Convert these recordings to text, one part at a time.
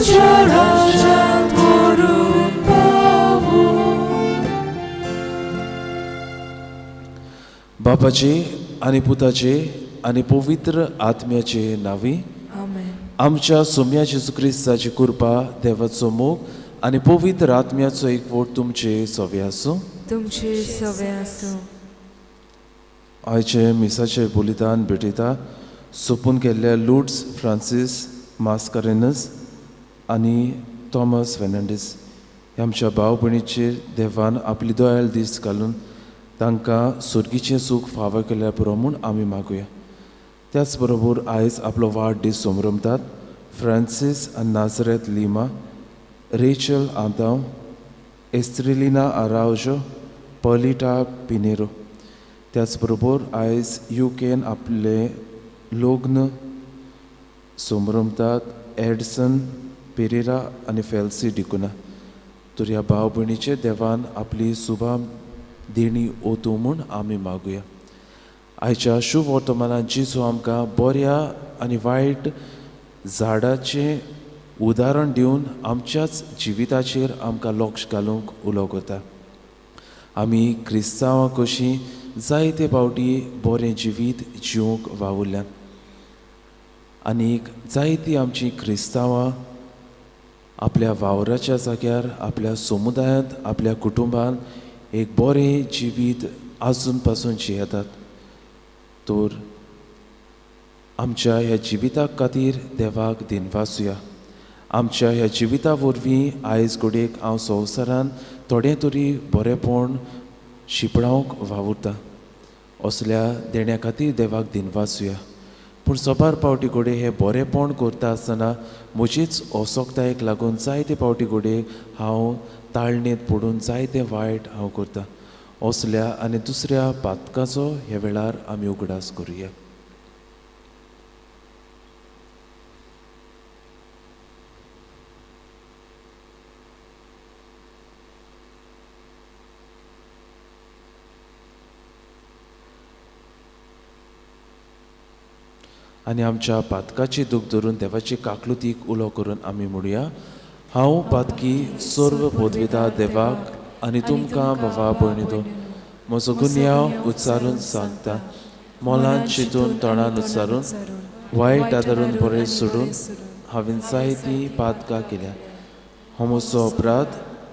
तुज्या राज्यांत व्हरून पावो. बापाचे आनी पुताचे आनी पवित्र आत्म्याचे नांवी आमेन. आमच्या सोम्या जेजू क्रिस्ताची कृपा, देवाचो मोग आनी पवित्र आत्म्याचो एकवट तुमचे सवे आसूं. तुमचे सवे आसूं. आयचे मिसाचे बलिदान भेटयता सोपून केल्ल्या लुड्स फ्रांसीस मास्कारेनस आनी थॉमस फेर्नांडीस ह्या आमच्या भाव भयणीचेर देवान आपली दयाळ दीस घालून तांकां सुर्गीचें सूख फावो केल्यार पुरो म्हूण आमी मागुया. त्याच बरोबर आयज आपलो वाडदीस समरमतात फ्रांसीस आनी Nazareth lima, Rachel Antao, एस्त्रेलिना Araujo, पॉलिटा Pinero. त्याच बरोबर आयज युकेन आपलें लग्न समरमतात एडसन पेरेरा आनी फेल्सी डिकुना. तर ह्या भाव भयणीचे देवान आपली सुभाम देणी ओतूं म्हूण आमी मागुया. आयच्या शुभ वर्तमानांत जेजू आमकां बऱ्या आनी वायट झाडाचें उदाहरण दिवन आमच्याच जिविताचेर आमकां लक्ष घालूंक उलो करता. आमी क्रिस्तांवां कशीं जायते फावटी बरें जिवीत जिवंक वावुरल्यात आनीक जायतीं आमचीं क्रिस्तांवां आपल्या वावराच्या जाग्यार, आपल्या समुदायांत, आपल्या कुटुंबांत एक बरें जिवीत आजून पासून जियेतात. तर आमच्या ह्या जिविता खातीर देवाक दिनवासुया. आमच्या ह्या जिविता वरवीं आयज घडयेक हांव संवसारान थोडें तरी बरेंपण शिंपडावंक वावुरता. असल्या देण्या खातीर देवाक दिनवासुया. पूण सोबार फावटी घडये हें बरेंपण करता आसतना म्हजेच असक्तायेक लागून जायते फावटी घडये हांव ताळणेंत पडून जायतें वायट हांव करता. असल्या आनी दुसऱ्या पातकाचो ह्या वेळार आमी उगडास करुया. आनी आमच्या पातकाची दूख धरून देवाची काकलुतीक उलो करून आमी म्हणुया, हांव पातकी सर्व पदविता देवाक आनी तुमकां बाबा भयणीनो म्हजो गुन्यांव उच्चारून सांगता. मोलान चिंतून तोंडान उच्चारून वायट आदारून बरें सोडून हांवें जायतीं पातकां केल्या. हो म्हजो अपराध,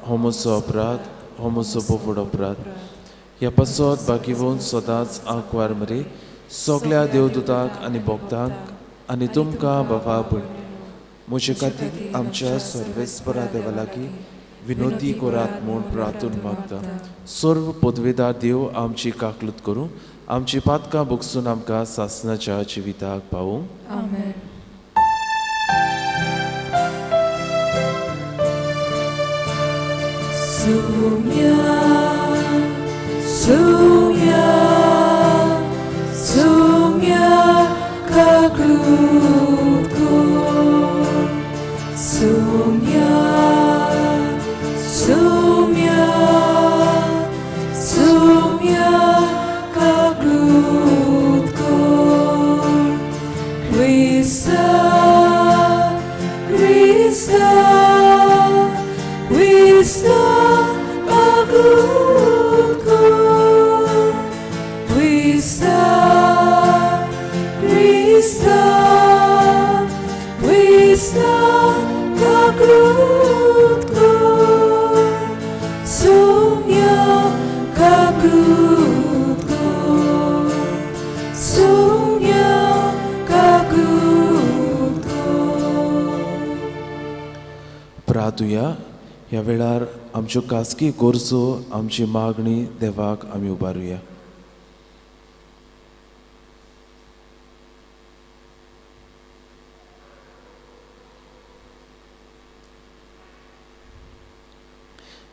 हो म्हजो अपराध, हो म्हजो बोफड अपराध. ह्या पासत बाकिवून सदांच आंकवार मरे सगळ्या देवदूतांक आनी भक्तांक आनी तुमकां बाबा भयणी म्हजे खातीर आमच्या सर्वेस्परा देवा लागीं विनोदी करात म्हूण प्रार्थून मागता. सर्व पदवेदार देव आमची काकलूत करूं, आमची पातकां भोगसून आमकां सासणाच्या जिविताक पावूं. आमेन. Sumya, sumya, sumya kaklutko. Sumya, sumya, sumya kaklutko. Krista, Krista, Krista kaklutko. Krista, Krista, Krista kaklutko. Sumya kaklutko. Sumya kaklutko. प्रार्थुया. ह्या वेळार आमच्यो खासगी गरजो, आमची मागणी देवाक आमी उबारुया.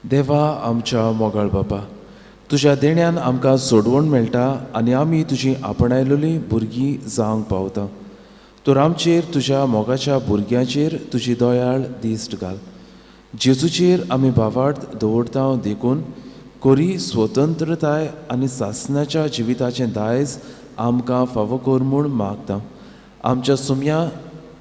देवा आमच्या मोगाळ बापा, तुज्या देण्यान आमकां सोडवण मेळटा आनी आमी तुजी आपणायलेली भुरगीं जावंक पावता. तर आमचेर, तुज्या मोगाच्या भुरग्यांचेर तुजी दयाळ दिश्ट घाल. जेजूचेर आमी भावार्थ दवरता देखून कोरी स्वतंत्रताय आनी सासणाच्या जिविताचें दायज आमकां फावो कर म्हूण मागता. आमच्या सुम्या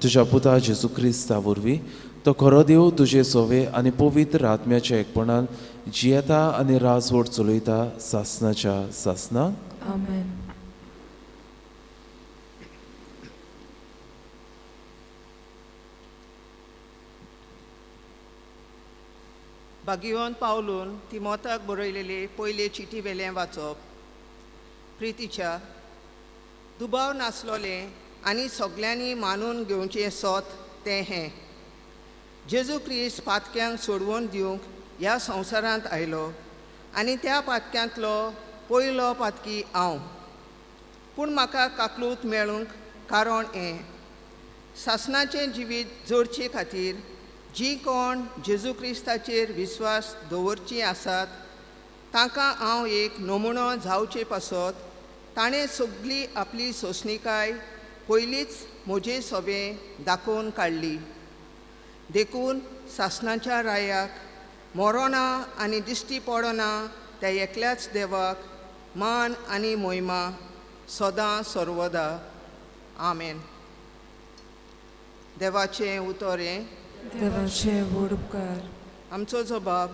तुज्या पुता जेजू क्रिस्ता वरवीं तो खरो देव तुजे सोवे आनी पवित्र आत्म्याच्या एकपणान जियेता आनी राजवट चलयता सासनाच्या सासनाक. आमेन. बागियोन पावलून तिमोताक बरयलेले पयले चिटी वेलें वाचप. प्रितीच्या दुबाव नासलोलें आनी सगल्यांनी मानून घेवचें सोत तें हें, जेजू क्रिस्त पातक्यांक सोडवून दिवंक ह्या संवसारांत आयलो आनी त्या पातक्यांतलो पयलो पातकी हांव. पूण म्हाका काकलूत मेळूंक कारण हें, सासणाचें जिवीत जोडचे खातीर जी कोण जेजू क्रिस्ताचेर विस्वास दवरचीं आसात तांकां हांव एक नमुनो जावचे पासत ताणें सगली आपली सोंसणीकाय पयलींच म्हजे सोबें दाखोवन काडली. देखून सासणाच्या रायाक मरोना आनी दिश्टी पडना त्या एकल्याच देवाक मान आनी मोहिमा सदां सर्वदा. आमेन. देवाचें उतर हें. देवाचे व्हड उपकार. आमचो जबाब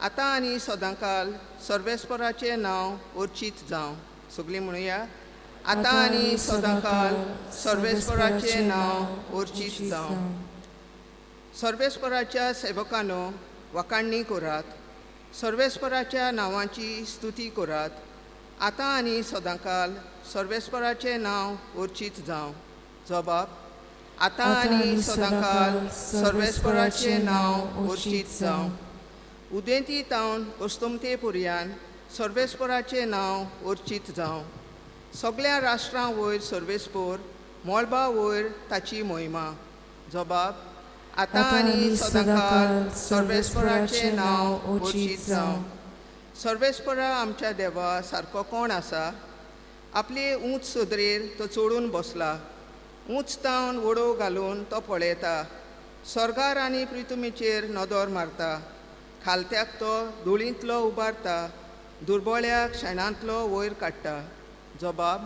आतां आनी सदांकाल सर्वेस्पराचें नांव अर्चीत जावं. सगळीं म्हणुया, आतां आनी सदांकाल सर्वेस्पराचें नांव अर्चीत जावं. सर्वेस्पराच्या सेवकांनो वाखाणणी करात, सर्वेस्पराच्या नांवाची स्तुती करात. आतां आनी सदांकाल सर्वेस्पराचें नांव अर्चीत जावं. जबाब आतां आनी सदांकाल सर्वेस्पराचें नांव अर्चीत जावं. उदेंती तावन अस्तमते पुर्यान सर्वेस्पराचें नांव अर्चीत जावं. सगळ्या राष्ट्रां वयर सर्वेस्पोर, मळबा वयर ताची मोहिमा. जबाब आतां आनी सदांकाल सर्वेस्पराचें नांव अर्चीत जावं. सर्वेस्परा आमच्या देवा सारको कोण आसा? आपले ऊंच सदरेर तो चडून बसला, ऊंच तावन वडोव घालून तो पळयता, स्वर्गार आनी पृथ्वीचेर नदर मारता. खालत्याक तो धुळींतलो उबारता, दुर्बोळ्याक शेणांतलो वयर काडटा. जबाब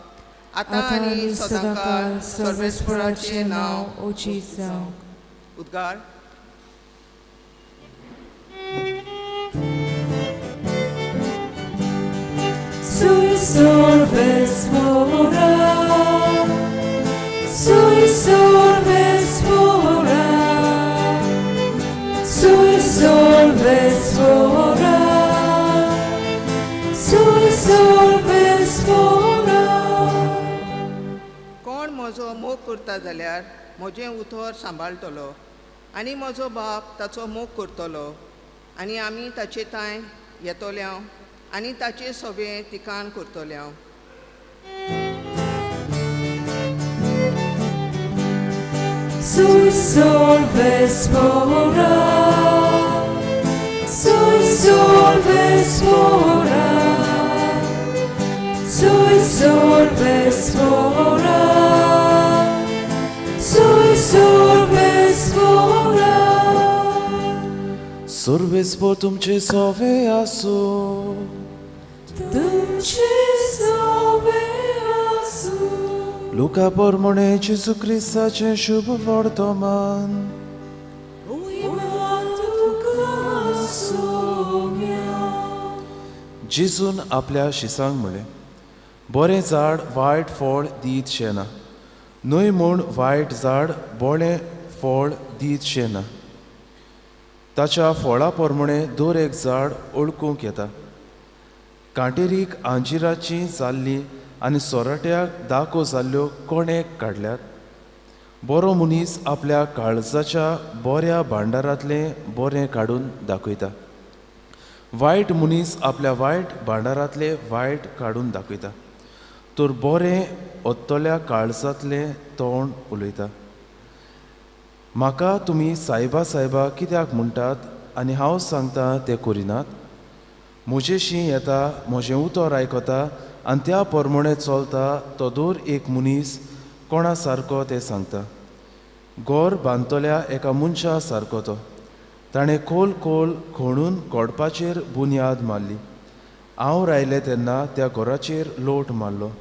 आतां आनी सदांकाल सर्वेस्पराचें नांव अर्चीत जावं. उद्गार. Sui sorvespora, sui sorvespora, sui sorvespora, sui sorvespora. कोण म्हजो मोग करता जाल्यार म्हजें उतर सांबाळटलो आनी म्हजो बाप ताचो मोग करतलो आनी आमी ताचे तांय येतले आनी ताचे सोबें तिकान करतले. Sui sorvespora, sui sorvespora, sui sorvespora, sui sorvespora. सर्वेस्पोर तुमचे सोवे आसूं. तुमचे सोवे आसूं. लुका पोरमोणे जेजू क्रिस्ताचें शुभ वर्तमान. मोहिमा तुका सोम्या. जेजून आपल्या शिसांक म्हणलें, बरें झाड वायट फळ दीत शेना, न्हय म्हूण वायट झाड बरें फळ दीत शेना. ताच्या फळा प्रमाणे दर एक झाड ओळखूंक येता. कांटेरीक आंजिराचीं जाल्लीं आनी सोराट्याक दाको जाल्ल्यो कोणेक काडल्यात. बरो मनीस आपल्या काळजाच्या बऱ्या भांडारांतलें बरें काडून दाखयता, वायट मनीस आपल्या वायट भांडारांतलें वायट काडून दाखयता. तर बरें ओत्तल्या काळजांतलें तोंड उलयता. म्हाका तुमी सायबा सायबा कित्याक म्हणटात आनी हांव सांगता तें करिनात? म्हजेशी येता, म्हजें उतर आयकता आनी त्या प्रमाणे चलता तो दर एक मनीस कोणा सारको तें सांगता. गोर बांदतल्या एका मनशा सारको तो. ताणें खोल खोल खणून कोडपाचेर बुन्याद मारली. हांव रायलें तेन्ना त्या घराचेर लोट मारलो,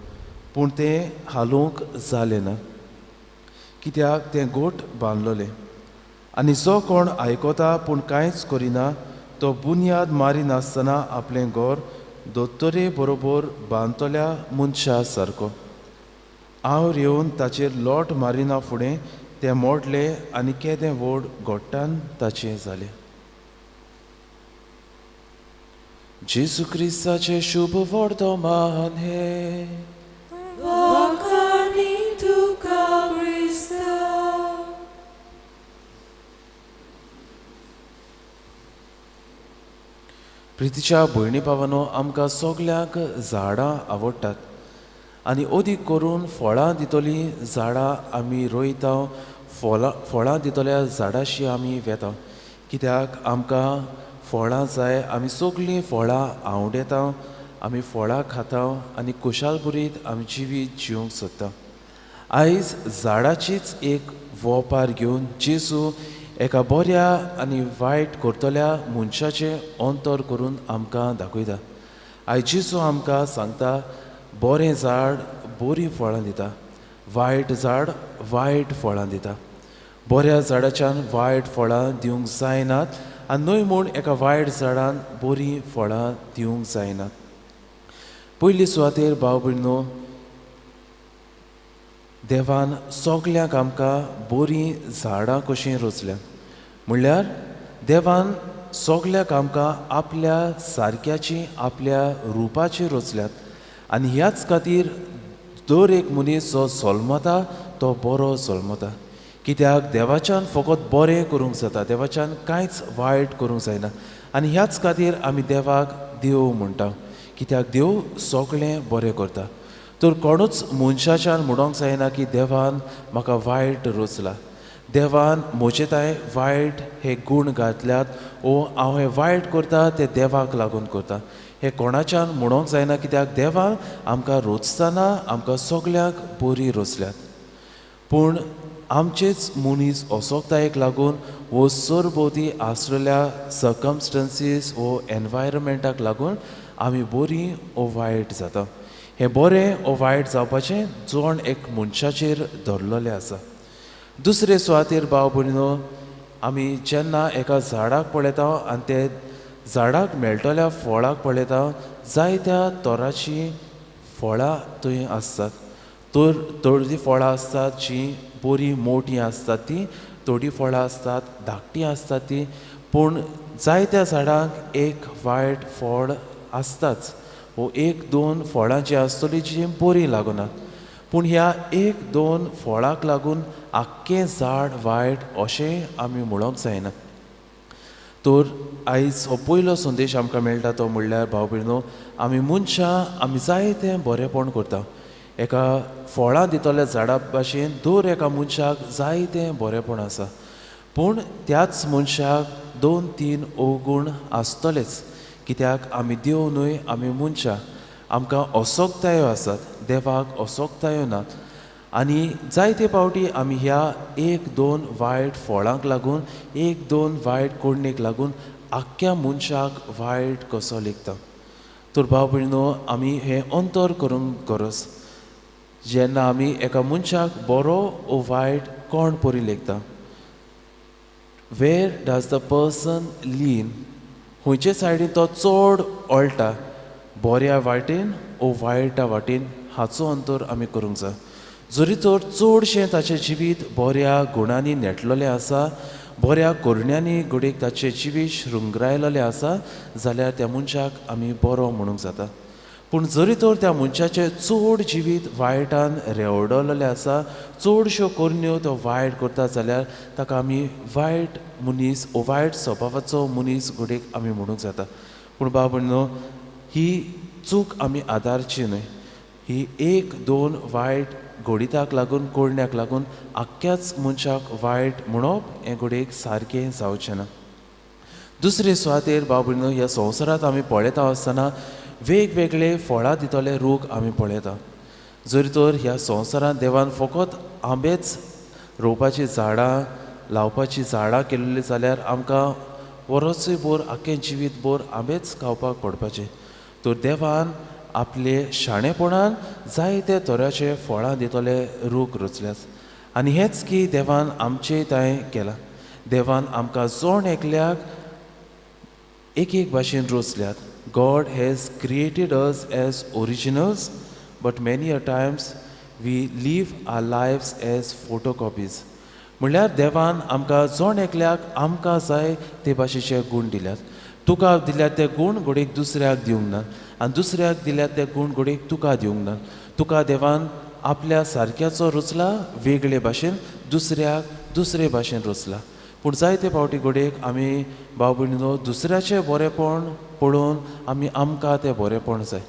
पूण तें हालोवंक जालें ना, कित्याक तें गोठ बांदलोलें. आनी जो कोण आयकता पूण कांयच करिना तो बुन्याद मारिनासतना आपलें घर दोतोरे बरोबर बांदतल्या मनशा सारको. हांव येवन ताचेर लोट मारिना फुडें तें मोडलें आनी केदें व्हड गोट्टान ताचें जालें. जेजू क्रिस्ताचें शुभ वर्तमान हें. वाखाणी तुका क्रिस्ता. प्रितीच्या भयणी भावांनो, आमकां सगल्यांक झाडां आवडटात आनी अदीक करून फळां दितलीं झाडां आमी रोयता, फळां दितल्या झाडाशी आमी वेता, कित्याक आमकां फळां जाय. आमी सगलीं फळां आवडटा, आमी फळां खाता आनी खुशालभरीत आमी जिवीत जिवंक सोदता. आयज झाडाचीच एक वोपार घेवन जेजू एका बऱ्या आनी वायट करतल्या मनशाचें अंतर करून आमकां दाखयता. आयज जेजू आमकां सांगता, बरें झाड बरीं फळां दिता, वायट झाड वायट फळां दिता. बऱ्या झाडाच्यान वायट फळां दिवंक जायनात आनी न्हय म्हूण एका वायट झाडान बरीं फळां दिवंक जायनात. पयली सुवातेर भाव भयणीनो, देवान सगल्यांक आमकां बरीं झाडां कशीं रचल्यांत. म्हणल्यार देवान सगल्यांक आमकां आपल्या सारक्याची आपल्या रुपाची रचल्यात आनी ह्याच खातीर दर एक मनीस जो जल्मता तो बरो जल्मता, कित्याक देवाच्यान फकत बरें करूंक जाता, देवाच्यान कांयच वायट करूंक जायना. आनी ह्याच खातीर आमी देवाक देव म्हणटा, कित्याक देव सगळें बरें करता. तर कोणूच मनशाच्यान म्हणोंक जायना की देवान म्हाका वायट रचला, देवान म्हजे तांय वायट हे गूण घातल्यात ओ हांव हें वायट करता तें देवाक लागून करता, हें कोणाच्यान म्हणोंक जायना, कित्याक देवान आमकां रचतना आमकां सगल्यांक बरी रचल्यात. पूण आमचेच मनीस असोकतायेक लागून वो सरभोंवती आसलेल्या सर्कमस्टन्सीस वो एनवायरमेंटाक लागून आमी बरीं ओ वायट जाता. हें बरें ओ वायट जावपाचें जण एक मनशाचेर धरलेलें आसा. दुसरे सुवातेर भाव भयणीनो, आमी जेन्ना एका झाडाक पळयता आनी ते झाडाक मेळटल्या फळाक पळयता, जायत्या तरांचीं फळां थंय आसतात. तर थोडीं फळां आसतात जीं बरीं मोटीं आसतात तीं, थोडीं फळां आसतात धाकटीं आसतात तीं, पूण जायत्या झाडांक एक वायट फळ आसताच वो एक दोन फळां जीं आसतलीं जीं बरीं लागनात, पूण ह्या एक दोन फळाक लागून आख्खें झाड वायट अशें आमी म्हणोंक जायना. तर आयज हो पयलो संदेश आमकां मेळटा तो म्हणल्यार भाव भयणीनो, आमी मनशां आमी जायतें बरेंपण करता. एका फळां दितल्या झाडा भाशेन दर एका मनशाक जायतें बरेंपण आसा, पूण त्याच मनशाक दोन तीन अवगूण आसतलेच, कित्याक आमी देव न्हय, आमी मनशां, आमकां असोकतायो आसात, देवाक असोकतायो नात. आनी जायते पावटी आमी ह्या एक दोन वायट फळांक लागून, एक दोन वायट कोडणेक लागून आख्ख्या मनशाक वायट कसो लेखता. तर भाव भयणीनो, आमी हें अंतर करूंक गरज. जेन्ना आमी एका मनशाक बरो ओ वायट कोण परी लेखता, where does the person lean, खंयचे सायडीन तो चड ओळटा, बऱ्या वाटेन ओ वायटा वाटेन, हाचो अंतर आमी करूंक जाय. जरी तर चडशें ताचें जिवीत बऱ्या गुणांनी नेटलेलें आसा, बऱ्या करण्यांनी घडयेक ताचें जिवीत शृंगरायलेलें आसा, जाल्यार त्या मनशाक आमी बरो म्हणूंक जाता. पूण जरी तर त्या मनशाचें चड जिवीत वायटान रेवडलेलें आसा, चडश्यो करण्यो तो वायट करता, जाल्यार ताका आमी वायट मनीस ओ वायट स्वभावाचो मनीस घडयेक आमी म्हणूंक जाता. पूण बाबा न्हू, ही चूक आमी आदारची न्हय. ही एक दोन वायट घडिताक लागून, कोडण्याक लागून आख्ख्याच मनशाक वायट म्हणप हें घडयेक सारकें जावचें ना. दुसरे सुवातेर बाबा न्हू, ह्या संवसारांत आमी पळयता आसतना वेगवेगळे फळां दितले रूख आमी पळयता. जरी तर ह्या संवसारांत देवान फकत आंबेच रोवपाचीं झाडां, लावपाचीं झाडां केल्लीं जाल्यार आमकां वरसूय भर, आख्खें जिवीत भर आंबेच खावपाक पडपाचें. तर देवान आपले शाणेपणान जायते तरांचे फळां दितले रूख रचल्यात आनी हेंच की देवान आमचें तांय केलां. देवान आमकां जण एकल्याक एक एक भाशेन रचल्यात. God has created us as originals, but many a times we live our lives as photocopies. म्हणल्यार देवान आमकां जण एकल्याक आमकां जाय ते भाशेचे गूण दिल्यात. तुका दिल्यात ते गूण घडयेक दुसऱ्याक दिवंक ना आनी दुसऱ्याक दिल्यात ते गूण घडयेक तुका दिवंक ना. तुका देवान आपल्या सारक्याचो रचला वेगळे भाशेन, दुसऱ्याक दुसरे भाशेन रचला. पूण जायते फावटी घडयेक आमी भाव भयणीनो दुसऱ्याचें बरेंपण पळोवन आमी आमकां तें बरेंपण जाय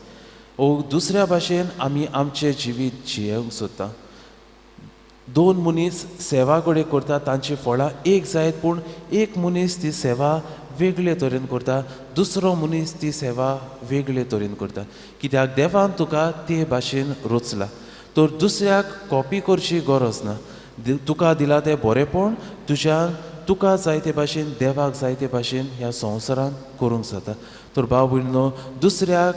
ओ दुसऱ्या भाशेन आमी आमचें जिवीत जियेवंक सोदता. दोन मनीस सेवा घडये करता, तांची फळां एक जायत, पूण एक मनीस ती सेवा वेगळे तरेन करता, दुसरो मनीस ती सेवा वेगळे तरेन करता. कित्याक देवान तुका ते भाशेन रचला. तर दुसऱ्याक कॉपी करची गरज ना. तुका दिला तें बरेंपण तुज्यान तुका जाय ते भाशेन देवाक जाय ते भाशेन ह्या संवसारांत करूंक जाता. तर भाव भयणीनो दुसऱ्याक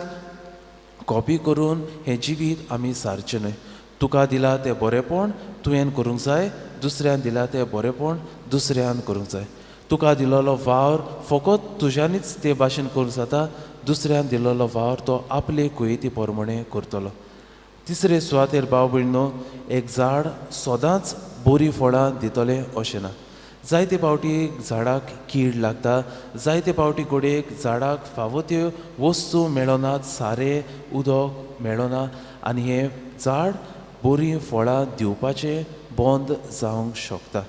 कॉपी करून हें जिवीत आमी सारचें न्हय. तुका दिला तें बरेंपण तुवें करूंक जाय, दुसऱ्यान दिला तें बरेंपण दुसऱ्यान करूंक जाय. तुका दिलोलो वावर फकत तुज्यानीच ते भाशेन करूंक जाता, दुसऱ्यान दिलोलो वावर तो आपले कुयेती प्रमाणे करतलो. तिसरे सुवातेर भाव भयणीनो एक झाड सदांच बरीं फळां दितलें अशें ना. जायते फावटी झाडाक कीड लागता, जायते फावटी घडयेक झाडाक फावो त्यो वस्तू मेळनात, सारें उदक मेळना आनी हें झाड बरीं फळां दिवपाचें बंद जावंक शकता.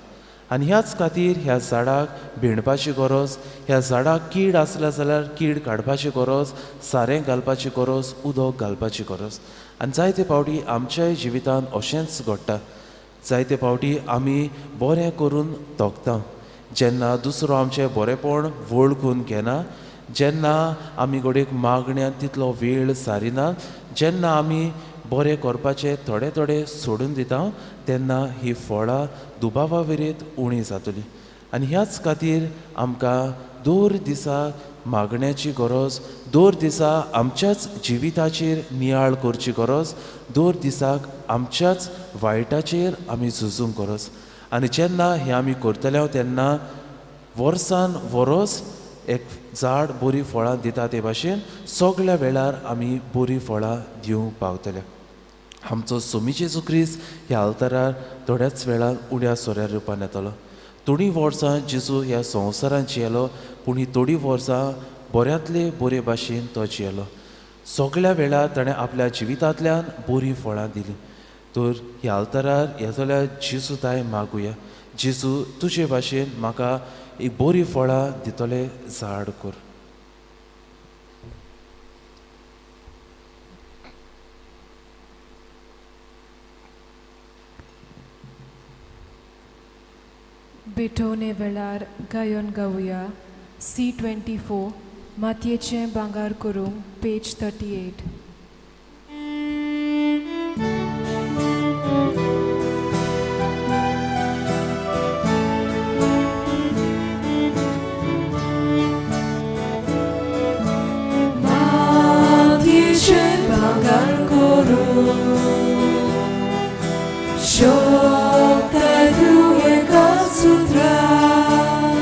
आनी ह्याच खातीर ह्या झाडाक भिणपाची गरज, ह्या झाडाक कीड आसल्या जाल्यार कीड काडपाची गरज, सारें घालपाची गरज, उदक घालपाची गरज. आनी जायते फावटी आमच्याय जिवितांत अशेंच घडटा. जायते फावटी आमी बरें करून तोखता, जेन्ना दुसरो आमचें बरेंपण वळखून घेना, जेन्ना आमी घडयेक मागण्यांत तितलो वेळ सारिना, जेन्ना आमी बरें करपाचें थोडे थोडे सोडून दिता, तेन्ना ही फळां दुबावा विरेत उणी जातली. आनी ह्याच खातीर आमकां दर दिसा मागण्याची गरज, दर दिसा आमच्याच जिविताचेर नियाळ करची गरज, दर दिसाक आमच्याच वायटाचेर आमी झुजूंक गरज. आनी जेन्ना हें आमी करतले तेन्ना वर्सान वरोस एक झाड बरीं फळां दिता ते भाशेन सगळ्या वेळार आमी बरीं फळां दिवंक पावतले. आमचो सोमी जेजू क्रिस्त ह्या आल्तारार थोड्याच वेळार उण्या सोऱ्या रुपान येतलो. थोडीं वर्सां जेजू ह्या संवसारांत जियेलो, पूण ही थोडीं वर्सां बऱ्यांतले बरे भाशेन तो जियेलो. सगळ्या वेळार ताणें आपल्या जिवितांतल्यान बरीं फळां दिलीं. तर ह्या आल्तारार येतल्या जेजू ताय मागुया, जेजू तुजे भाशेन म्हाका एक बरीं फळां दितलें झाड कर. बेठोवणे वेळार गायन गावया C24 मातयेचें भांगर करूंक पेज 38. मातयेचें भांगर करूंक शकताय तूं एका सुत्रान,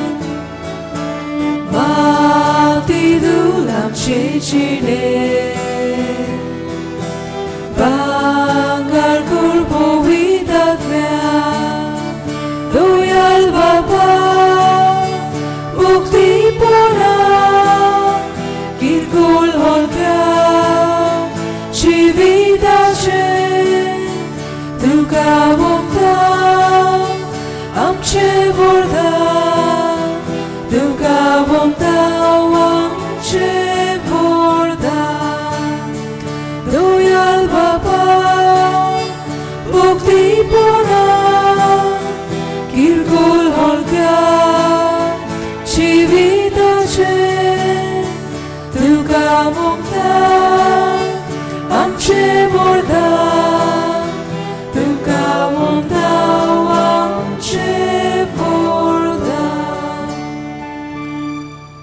माती धूल आमचे जिणें, भांगर कर पवित्र दयाळ बाबा मुक्तीपणा किरकोळ हलक्या जिविताचें तुका ओंपता आमचें वरदान, तुका ओंपता आमचें वरदान. दयाळ बाबा मुक्तीपणा किरकोळ हलक्या जिविताचें तुका ओंपता आमचें वरदान, तुका ओंपता आमचें वरदान.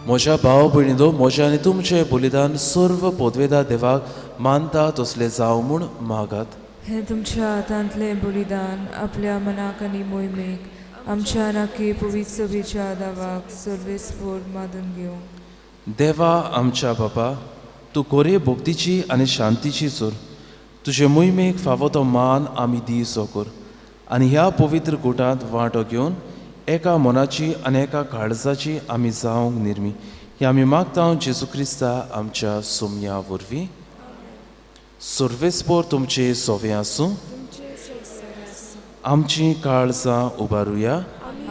म्हज्या भाव भयणीनो, म्हज्या आनी तुमचें बलिदान सर्व पदवेदार देवाक मानता तसलें जावं म्हूण मागात. हें तुमच्या हातांतलें बलिदान आपल्या मनाक आनी मोहिमेक आमच्या नाकी पवित्र सभेच्या दावाक सर्वेस्पोर मादून घेवंक. देवा आमच्या बाबा, तूं कोरे भक्तीची आनी शांतीची जोर, तुजे मोहिमेक फावो तो मान आमी दिसो कर आनी ह्या पवित्र गुटांत वांटो घेवन एका मनाची आनी एका काळजाची आमी जावंक निर्मी ही आमी मागता जेजू क्रिस्ता आमच्या सोमया वरवीं. सर्वेस्पोर तुमचे सोवे आसूं. आमची काळजां उबारुया.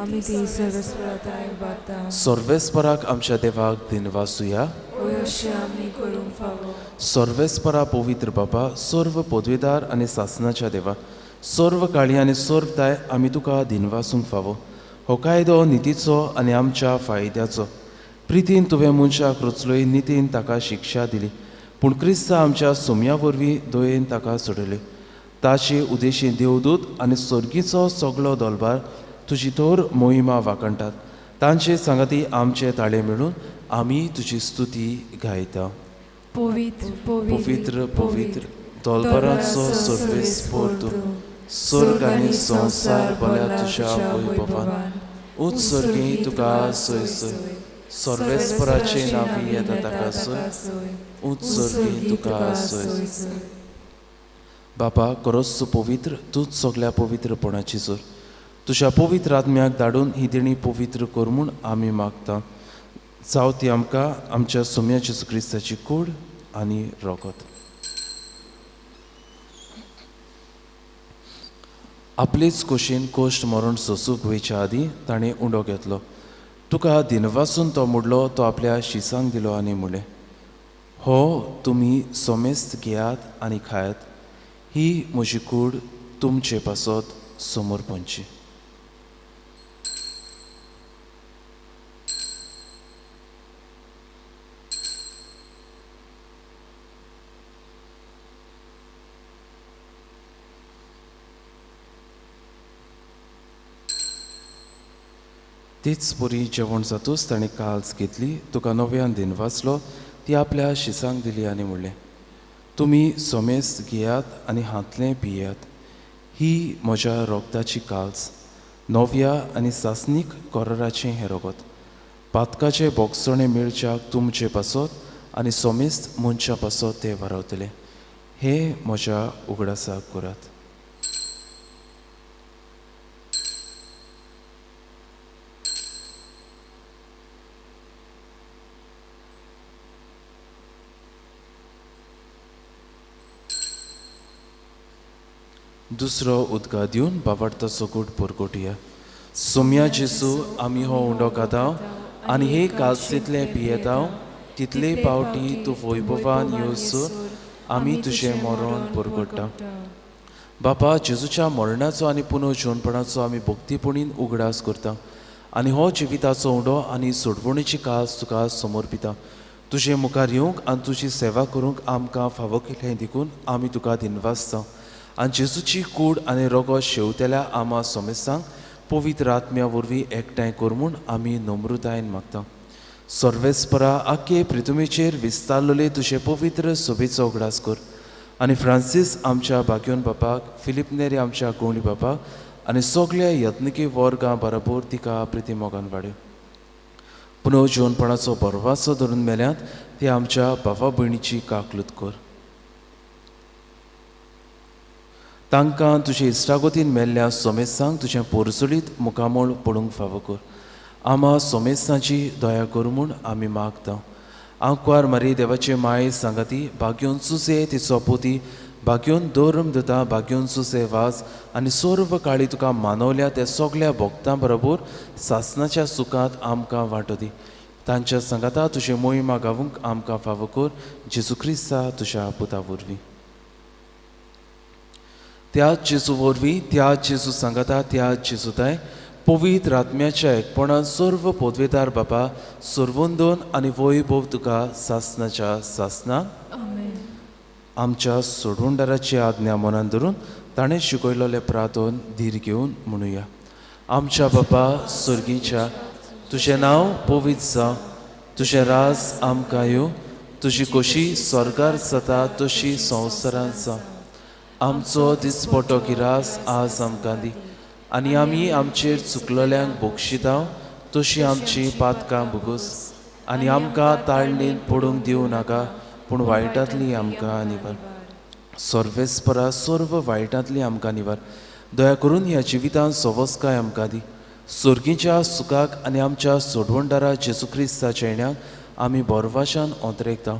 आमी ती सर्वेस्पराताय उबारता. सर्वेस्पराक आमच्या देवाक दिनवासुया. अशें आमी करूंक फावो. सर्वेस्परा पवित्र बाबा, सर्व पदवेदार आनी सासनाच्या देवा, सर्व काळी आनी सर्वताय आमी तुका दिनवासूंक फावो. हो कायदो नितीचो आनी आमच्या फायद्याचो. प्रितीन तुवें मनशाक रचलोय, नितीन ताका शिक्षा दिली, पूण क्रिस्ता आमच्या सोम्या वरवीं दयेन ताका सोडयले. ताचे उदेशी देवदूत आनी सर्गीचो सगलो दलबार तुजी थोर मोहिमा वाखणटात. तांचे सांगाती आमचे ताळे मेळून आमी तुजी स्तुती गायता. पवित्र पवित्र पवित्र दलबाराचो सर्वेस्पोर तूं, स्वर्ग आनी संवसार भल्या तुज्या वैभवान. उत्सर्गी तुका सोय सोय, सर्वेस्पराचे नांवी येता ताका सोय, उत्सर्गी तुका सोय. बापा, खरोच तूं पवित्र, तूंच सगल्या पवित्रपणाची जोर. तुज्या पवित्र आत्म्याक धाडून ही देणी पवित्र कर म्हूण आमी मागता. जावं ती आमकां आमच्या सोम्या जेजू क्रिस्ताची कूड आनी रोगत. आपलेच कुशीन कोश्ट मरण सोसूंक वयच्या आदीं ताणें उंडो घेतलो. तुका दिनवासून तो मोडलो, तो आपल्या शिसांक दिलो आनी म्हणलें, हो तुमी सोमेस्त घेयात आनी खायात, ही म्हजी कूड तुमचे पासत समर्पणची. तेच परी जेवण जातूच ताणें काल्स घेतली, तुका नव्यान दिनवासलो, ती आपल्या शिसांक दिली आनी म्हणलें, तुमी सोमेस्त घेयात आनी हांतलें पियात, ही म्हज्या रोगताची काल्स, नव्या आनी सासणीक कराराचें हें रोगत. पातकाचें बोगसणें मेळच्याक तुमचे पासत आनी सोमेस्त मनशां पासत तें वारावतलें. हें म्हज्या उगडासाक करात. दुसरो उदका दिवन बाबार्थाचो गूट परगटया. सोम्या जेजू, आमी हो उंडो खाता आनी हे कालसेंतलें पियेता, तितले पावटी तूं वैभवान येवसर आमी तुजें मरण परगट्टा. बापा, जेजूच्या मरणाचो आनी पुनर्जीवनपणाचो आमी भक्तीपणीन उगडास करता आनी हो जिविताचो उंडो आनी सोडवणेची कास तुका समर्पिता. तुजे मुखार येवंक आनी तुजी सेवा करूंक आमकां फावो केलें देखून आमी तुका दिनवासता. आनी जेजूची कूड आनी रोगो शेवतेल्या आमा सोमेसांक पवित्र आत्म्या वरवीं एकठांय कर म्हूण आमी नम्रतायेन मागता. सर्वेस्परा, आखे प्रितुमेचेर विस्तारलेले तुजे पवित्र सोबेचो उगडास कर आनी फ्रांसीस आमच्या बाग्योन बापाक, फिलीप नेरी आमच्या गोंडी बापाक आनी सगल्या यत्निकी वर्गां बरोबर तिका प्रिती मोगान वाडय. पुनर्जीवनपणाचो बरवासो धरून मेल्यात ती आमच्या भावा भयणीची काकलूत कर. तांकां तुजे इश्टागतीन मेल्ल्या सोमेसांक तुजें पोरसुलीत मुखामळ पडूंक फावो कर. आमा सोमेसांची दया कर म्हूण आमी मागता. आंकवार मारी देवाचे माये सांगाती, भाग्योन सुसे तिचो पोती, भाग्योन धर्म दिता, भाग्योन सुसे वास आनी सर्व काळी तुका मानवल्या त्या सगल्या भक्तां बरोबर सासनाच्या सुखांत आमकां वांटो दी. तांच्या सांगाता तुजे मोहिमा गावूंक आमकां फावो कर, जेजू क्रिस्ता तुज्या पुता वरवीं. त्या जेजू वरवीं, त्या जेजू सांगाता, त्या जेजूताय पवित्र आत्म्याच्या एकपणान सर्व पदवेदार बापा, सर्वंदन आनी वैभव तुका सासनाच्या सासना. आमच्या सोडवणदाराची आज्ञा मनान धरून ताणें शिकयलेलें प्रार्थन धीर घेवन म्हणुया. आमच्या बापा सर्गीच्या, तुजें नांव पवित्र जावं, तुजें राज आमकां येवं, तुजी खोशी स्वर्गार जाता तशी संवसारांत जावं. आमचो दिसपटो गिरास आज आमकां दी आनी आमी आमचेर चुकलेल्यांक बक्षिता तशी आमची पातकां भोगोस आनी आमकां ताळणीन पडूंक दिवं नाका पूण वायटांतली आमकां निवार. सर्वेस्परा सर्व वायटांतली आमकां निवार. दया करून ह्या जिवितांत सवस्काय आमकां दी. सोर्गीच्या सुखाक आनी आमच्या सोडवणदारा जेजू क्रिस्ताच्या येण्याक आमी बोरवाशान ओंतरेकता.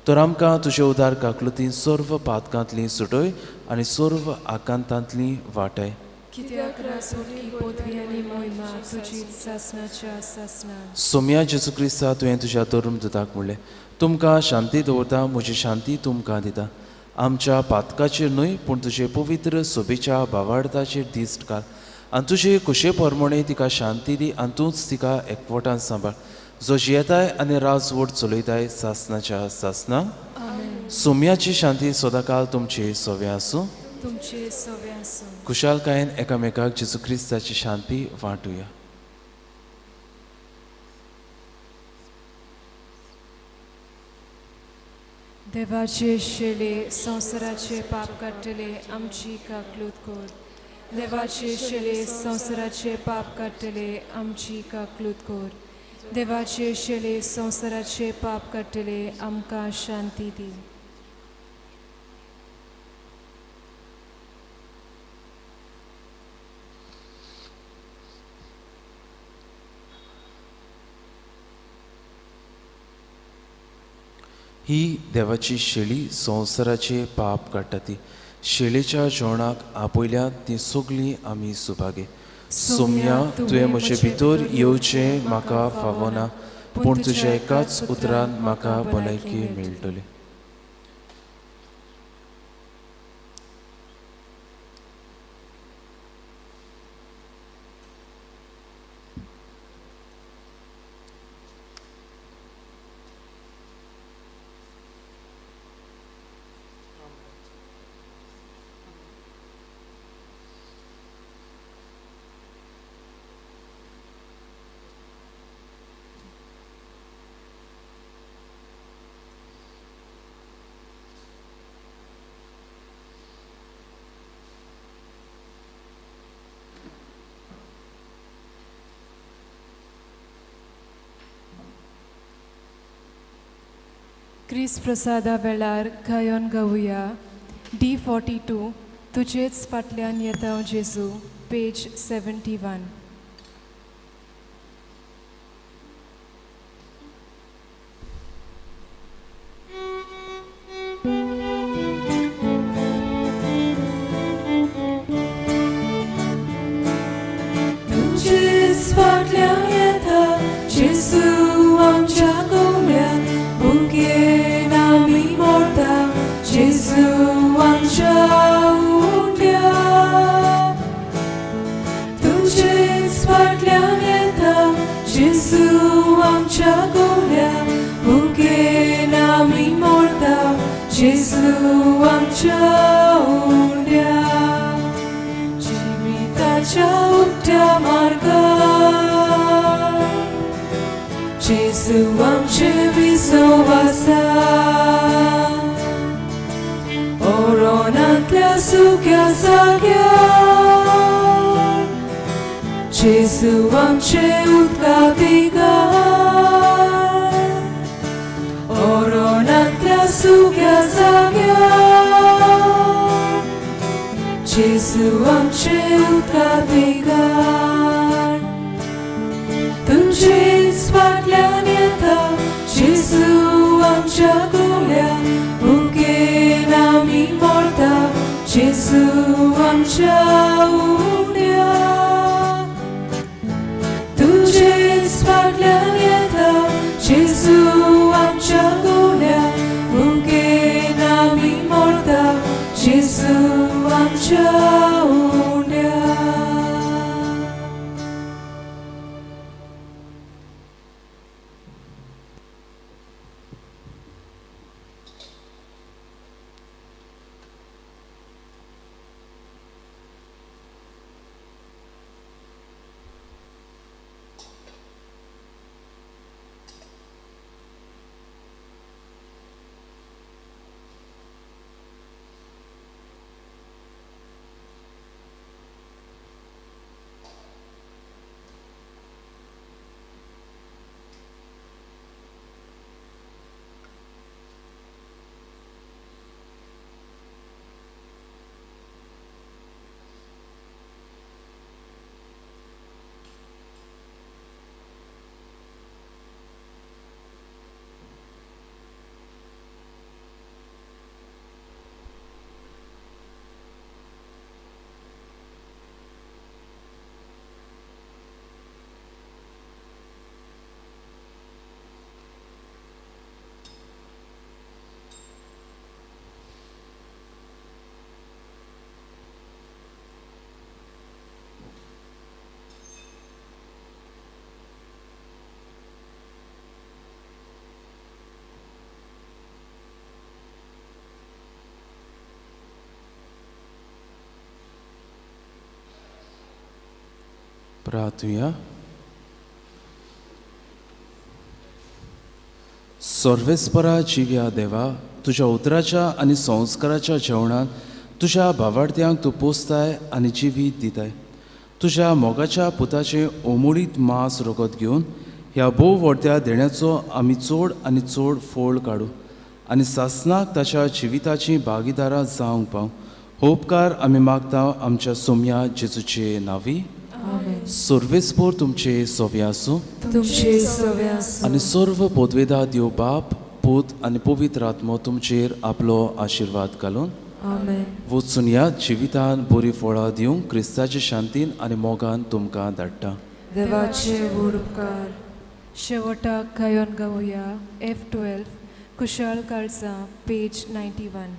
तर आमकां तुजे उदार काकलुतीन सर्व पातकांतली सुटय आनी सर्व आकांतांतली वाटय. कित्याक राजवटी पदवी आनी मोहिमा तुजी सासनाच्या सासना. सोम्या जेजू क्रिस्ता तुवें तुज्या धर्मदूताक म्हणलें तुमकां शांती दवरता म्हजी शांती तुमकां दिता. आमच्या पातकाचेर न्हय पूण तुजे पवित्र सोबेच्या भावार्थाचेर दिश्ट घाल आनी तुजे कुशे प्रमाणे तिका शांती दी आनी तूंच तिका एकवटान सांबाळ जो जियेताय आनी राजवट चलयताय सासनाच्या सासना. सोम्याची शांती सदांकाल तुमचे सवे आसूं. तुमचे सवे आसूं. खुशालकायेन एकामेकाक जेजू क्रिस्ताची शांती वांटुया. देवाचे शेले संवसाराचे पाप काडटले आमची काकलूत कर. देवाचे शेले संवसाराचे पाप काडटले आमची काकलूत कर. देवाचे शेले संवसाराचे पाप काडटले आमकां शांती दी. ही देवाची शेळी संवसाराचे पाप काडटा ती शेळेच्या जेवणाक आपयल्या ती सगळीं आमी सुभागे. सोम्या तुवें म्हजे भितर येवचें म्हाका फावना पूण तुज्या एकाच उतरान म्हाका भलायकी मेळटली. क्रिस्त प्रसादा वेळार गायन गावया डी 42 तुजेच फाटल्यान येता जेजू पेज 71. तुजेच फाटल्यान येता जेजू आमच्या गोम्या भुकेन आमी मोरता जेजू आमच्या उंड्या. तुजेच फाटल्यान येता जेजू आमच्या गोम्या भुकेन आमी मोरता जेजू आमच्या उंड्या. जिविताच्या उकत्या मार्गार जेजू आमचे विसव आसा. ओरोनांतल्या सुक्या जाग्यार जेजू आमचे उदका पिकार. ओरोनांतल्या सुक्या जाग्यार जेजू आमचे उदका पिकार. तुजेच फाटल्यान येता जेजू आमच्या गोल्या भुकेन आमी मोरता जेजू आमच्या उंड्या. तुजेच फाटल्यान येता जेजू आमच्या गोल्या भुकेन आमी मोरता जेजू आमच्या उंड्या. प्रार्थुया. सर्वेस्परा जिव्या देवा, तुज्या उतराच्या आनी संस्काराच्या जेवणान तुज्या भावार्थ्यांक तूं पोसताय आनी जिवीत दिताय. तुज्या मोगाच्या पुताचें ओमुळीत मांस रगत घेवन ह्या भोव व्हडत्या देण्याचो आमी चड आनी चड फोळ काडू आनी सासनाक ताच्या जिविताची भागीदारां जावंक पाव. उपकार आमी मागता आमच्या सोम्या जेजूचे नांवी. सर्वेस्पोर तुमचे सोवे आसूं. तुमचे सोवे आसूं. आनी सर्व पोदवेदा देव बाप, पूत आनी पवित्र आत्मो तुमचेर आपलो आशिर्वाद घालून आमेन. वचून ह्या जिवितान बरी फळां दिवंक क्रिस्ताचे शांतीन आनी मोगान तुमकां धाडटा. देवाचे व्हड उपकार. शेवटाक गायन गावया F12 कुशाल काळजां पेज 91.